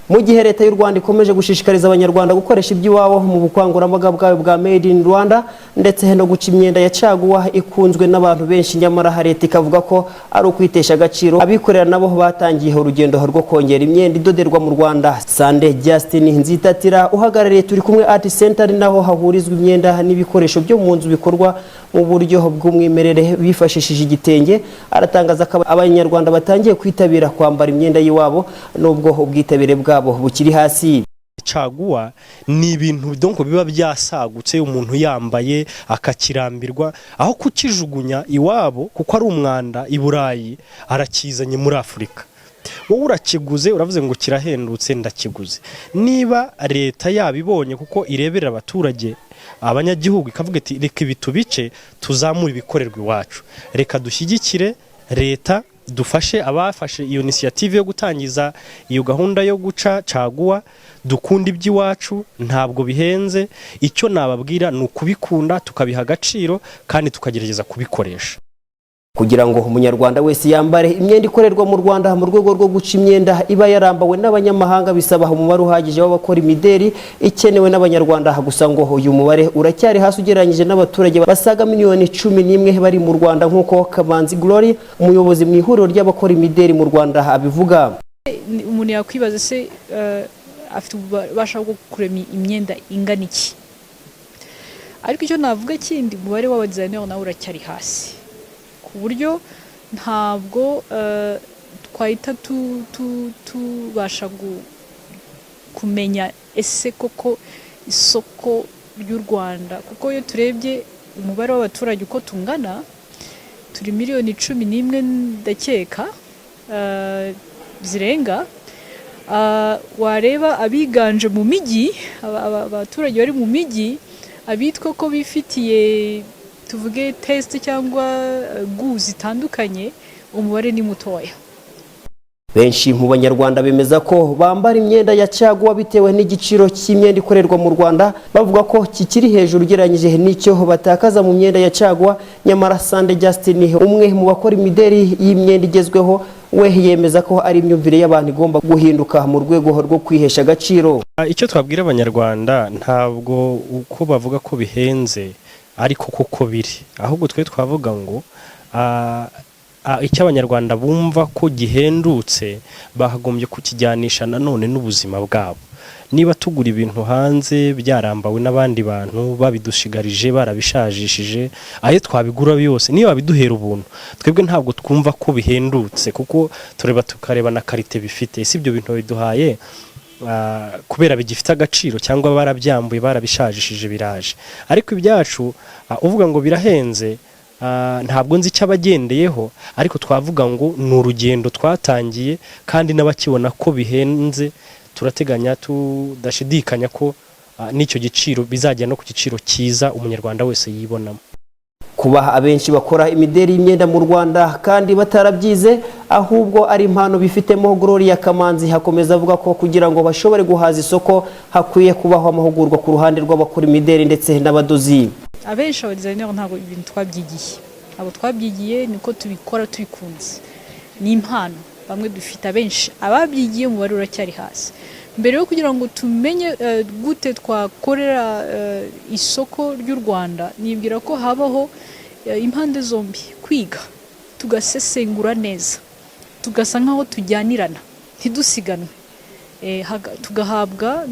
Mu gihe Leta y'u Rwanda ikomeje gushishikariza Abanyarwanda gukoresha iby'iwabo mu bukangurambaga bwayo bwa Made in Rwanda, ndetse no guca imyenda ya caguwa ikunzwe n'abantu benshi, nyamara Leta ikavuga ko ari ukwitesha agaciro, abikorera nabo batangiye urugendo rwo kongera imyenda idoderwa mu Rwanda. Sande Justin Nzitatira, uhagarariye Turi Kumwe Art Center, ari naho hahurizwa imyenda n'ibikoresho byo mu nzu bikorwa mu buryo bw'umwimerere bifashishije igitenge, aratangaza ko Abanyarwanda batangiye kwitabira kwambara imyenda y'iwabo, nubwo ubwitabire bwabo bukiri hasi. Caguwa ni ibintu donc biba byasagutse, umuntu yambaye akakirambirwa, aho kukijugunya iwabo kuko ari umwanda i Burayi, arakizanye muri Afurika. Wowe urakiguze, uravuze ngo kirahendutse, ndakiguze. Niba Leta yabibonye, kuko ireberera abaturage, abanyagihugu, ikavuga iti: "Reka ibi tubice, tuzamure ibikorerwa iwacu", reka dushyigikire Leta, dufashe abafashe iyo initiative yo gutangiza iyo gahunda yo guca caguwa. Dukunda iby'iwacu, ntabwo bihenze. Icyo nababwira ni ukubikunda, tukabiha agaciro kandi tukagerageza kubikoresha. Kugira ngo Umunyarwanda wese yambare imyenda ikorerwa mu Rwanda mu rwego rwo guca imyenda iba yarambawe n'abanyamahanga, bisaba umubare uhagije w'abakora imideri ikenewe n'Abanyarwanda. Gusa ngo uyu mubare uracyari hasi ugereranyije n'abaturage basaga miliyoni 11 bari mu Rwanda, nk'uko Kamanzi Glory, umuyobozi mu ihuriro ry'abakora imideri mu Rwanda, abivuga. Umuntu yakwibaza se afite ububasha bwo kurema imyenda ingana iki? Ariko icyo navuga kindi, umubare w'aba designer nawe uracyari hasi, ku buryo ntabwo twahita tubasha kumenya ese koko isoko ry'u Rwanda, kuko iyo turebye umubare w'abaturage uko tungana, turi miliyoni 11 ndakeka zirenga. Wareba abiganje mu mijyi, abaturage bari mu mijyi, abitwa ko bifitiye, tuvuge, taste cyangwa goût zitandukanye, umubare ni mutoya. Benshi mu Banyarwanda bemeza ko bambara imyenda ya caguwa bitewe n'igiciro cy'imyenda ikorerwa mu Rwanda, bavuga ko kikiri hejuru ugereranyije n'icyo batakaza mu myenda ya caguwa. Nyamara Sande Justin, umwe mu bakora imideri y'imyenda igezweho, we yemeza ko ari imyumvire y'abantu igomba guhinduka mu rwego rwo kwihesha agaciro. Icyo twabwira Abanyarwanda, ntabwo uko bavuga ko bihenze ariko kuko biri, ahubwo twe twavuga ngo icyo Abanyarwanda bumva ko gihendutse bakagombye kukijyanisha nanone n'ubuzima bwabo. Niba tugura ibintu hanze byarambawe n'abandi bantu, babidushigarije, barabishajishije, ayo twabigura yose, niyo babiduhera ubuntu, twebwe ntabwo twumva ko bihendutse, kuko tureba tukareba na qualité bifite. Si ibyo bintu babiduhaye kubera bigifite agaciro, cyangwa barabyambuye, barabishajishije, biraje? Ariko ibyacu uvuga ngo birahenze, ntabwo nzi icyo abagendeyeho, ariko twavuga ngo ni urugendo twatangiye, kandi n'abakibona ko bihenze, turateganya tudashidikanya ko n'icyo giciro bizajya no ku giciro cyiza Umunyarwanda wese yibonamo. Kuba abenshi bakora imideri y'imyenda mu Rwanda kandi batarabyize, ahubwo ari impano bifitemo, Gloria Kamanzi hakomeza avuga ko kugira ngo bashobore guhaza isoko hakwiye kubaho amahugurwa ku ruhande rw'abakora imideri ndetse n'abadozi. Abenshi aba designer ntabwo ibintu twabyigiye, ntabwo twabyigiye, niko tubikora tubikunze, ni impano bamwe dufite. Abenshi ababyigiye umubare uracyari hasi. Mbere yo kugira ngo tumenye gute twakorera isoko ry'u Rwanda, nibwira ko habaho impande zombi kwiga, tugasesengura neza, tugasa nkaho tujyanirana, ntidusiganwe, tugahabwa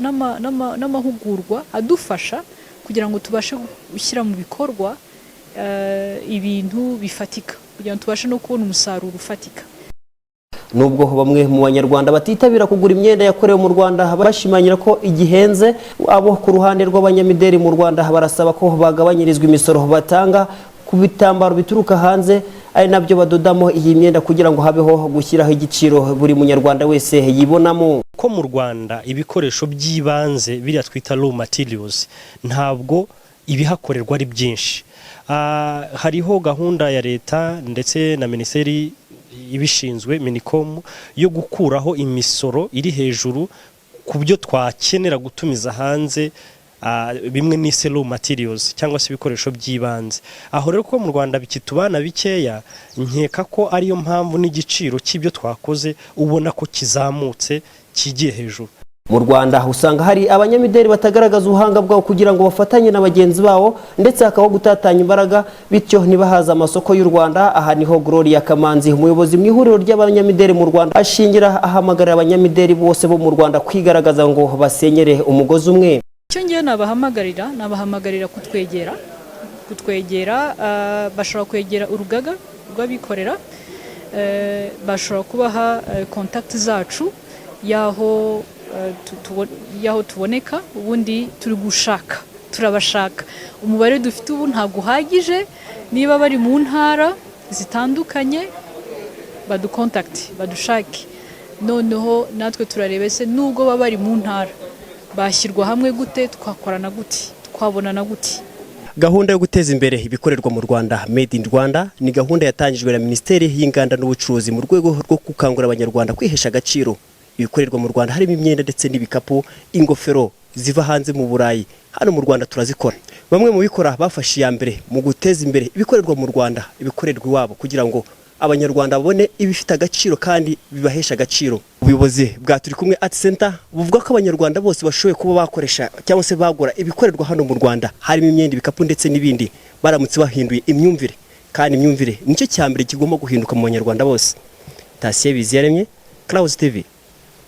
n'amahugurwa adufasha kugira ngo tubashe gushyira mu bikorwa ibintu bifatika, kugira ngo tubashe no kubona umusaruro ufatika. Nubwo bamwe mu Banyarwanda batitabira kugura imyenda yakorewe mu Rwanda, bashimangira ko igihenze, abo ku ruhande rw'abanyamideli mu Rwanda barasaba ko bagabanyirizwa imisoro batanga ku bitambaro bituruka hanze, ari nabyo badodamo iyi myenda, kugira ngo habeho gushyiraho igiciro buri Munyarwanda wese yibonamo. Ko mu Rwanda ibikoresho by'ibanze, biriya twita raw materials, ntabwo ibihakorerwa ari byinshi. Hariho gahunda ya Leta ndetse na minisiteri ibishinzwe, MINICOM, yo gukuraho imisoro iri hejuru ku byo twakenera gutumiza hanze, bimwe ni raw materials cyangwa se ibikoresho by'ibanze. Aho rero ko mu Rwanda bikitubana bikeya, nkeka ko ariyo mpamvu n'igiciro cy'ibyo twakoze ubona ko kizamutse, kigiye hejuru. Mu Rwanda usanga hari abanyamideli batagaragaza ubuhanga bwabo kugira ngo bafatanye na bagenzi babo, ndetse hakabaho gutatanya imbaraga, bityo ntibahaze amasoko y'u Rwanda. Aha niho Gloria Kamanzi, umuyobozi mu ihuriro ry'abanyamideli mu Rwanda, ashingira ahamagarira abanyamideli bose bo mu Rwanda kwigaragaza ngo basenyere umugozi umwe. Icyo ngewe nabahamagarira kutwegera. Bashobora kwegera urugaga rw'abikorera, bashobora kubaha contact zacu y'aho tuboneka. Ubundi turi gushaka, turabashaka. Umubare dufite ubu ntabwo uhagije. Niba bari mu ntara zitandukanye, badukontakiti, badushake. Noneho natwe turareba ese nubwo baba bari mu ntara bashyirwa hamwe gute, twakorana gute, twabonana gute. Gahunda yo guteza imbere ibikorerwa mu Rwanda, Made in Rwanda, ni gahunda yatangijwe na Minisiteri y'Inganda n'Ubucuruzi mu rwego rwo gukangurira Abanyarwanda kwihesha agaciro. Ibikorerwa mu Rwanda harimo imyenda ndetse n'ibikapu, ingofero ziva hanze mu Burayi, hano mu Rwanda turazikora. Bamwe mu bikora bafashe iya mbere mu guteza imbere ibikorerwa mu Rwanda, ibikorerwa iwabo, kugira ngo Abanyarwanda babone ibifite agaciro kandi bibahesha agaciro. Ubuyobozi bwa Turi Kumwe Art Center buvuga ko Abanyarwanda bose bashoboye kuba bakoresha cyangwa se bagura ibikorerwa hano mu Rwanda, harimo imyenda, ibikapu ndetse n'ibindi, baramutse bahinduye imyumvire. Kandi imyumvire nicyo cya mbere kigomba guhinduka mu Banyarwanda bose. Tasiye Biziyaremye, Clouds TV.